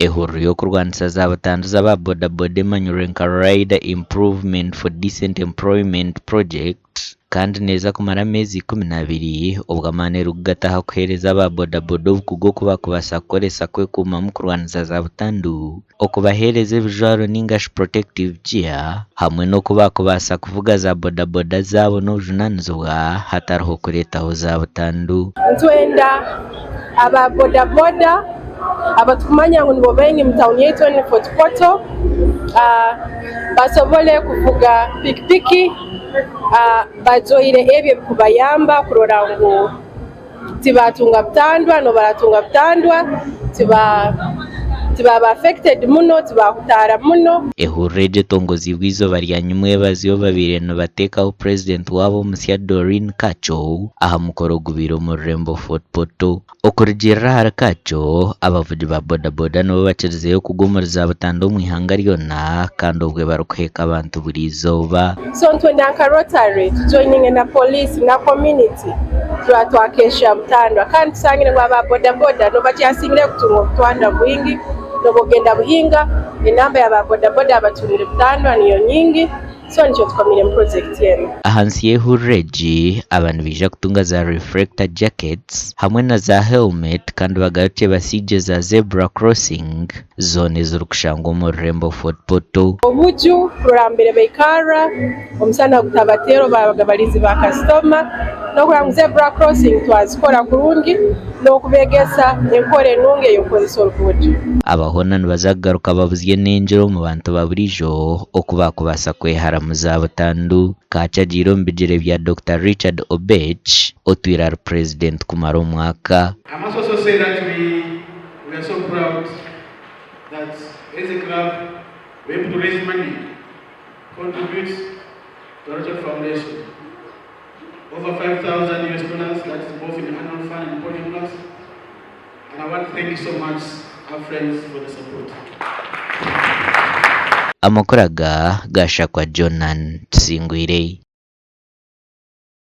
Ehururu y'okurwanisa za butandu z'aba boda boda emanyirwe nka Rider Improvement for Decent Employment Project kandi neeza kumara ameezi 12 obwo amaani erikugata aha kuheereza aba boda boda obukugu oku bakubaasa kukoresa kwekuumamu kurwanisa za butandu, okubaheereza ebijwaro ningashi protective gear hamwe n'oku bakubaasa kuvuga za boda boda zaabo n'obujunaanizibwa hatariho kureetaho za butandu. Nitwenda Aba boda boda abatukumanya ngu nibo baingi mu tawuni yaitu enu Fort Portal basobole kuvuga pikipiki bajwaire ebyo ebikubayamba kurora ngu tibatunga butandwa n'obu baratunga butandwa tibaba affected muno tibahutaara muno. Ehururu egyo etongoziibwe eizooba rya nyimwebazyo babaire nibateekaho purezidenti waabo omusya Doreen Kacho aha mukoro ogubaire omu rurembo Fort Portal. Okurugiirira ahari Kacho, abavugi ba bodaboda nibo bakirizeyo kugwa omuri zaabutanda omu ihanga ryona kandi obwo barikuheeka abantu buri izooba. So nitwenda nka Rotary tujoininge na police na community turaba twakesha butandwa kandi tusangire ngu aba bodaboda nibo bakyasingire kutunga obutwandwa bwingi nobu ogenda Buhinga enamba ya ba bodaboda abatungire butandwa niyo nyingi. So nikyo tukomiiremu purojekiti enu. Ahansi y'ehururu egi, aba nibaija kutunga za reflector jackets hamwe na za helmet kandi bagarukye basiigye za zebra crossing zoona ezirikushangwa omu rurembo Fort Portal. Obuju kurora mbere baikarra, omusana gutabateera obu baabaga barinzi ba kasitoma, n'okurora ngu zebra crossing twazikora kurungi n'okubeegesa enkora enungi ey'okukozesa oruguuto. Aba hoona nibaza kugaruka babuzye n'engira omu bantu ba buriijo oku baakubaasa kweharamu zaabutandu. Kaachi agiire omu bigyere bya Dokita Richard Obech otwire ari Purezidenti kumara omwaka. I must also say that we we are so proud that as a club we are able to raise money, contribute to Rotary Foundation. Over 5,000 US dollars, that is both in the annual fund and podium loss. And I want to thank you so much, our friends, for the support. Amakuru aga gaashakwa Jonan Tusingwire.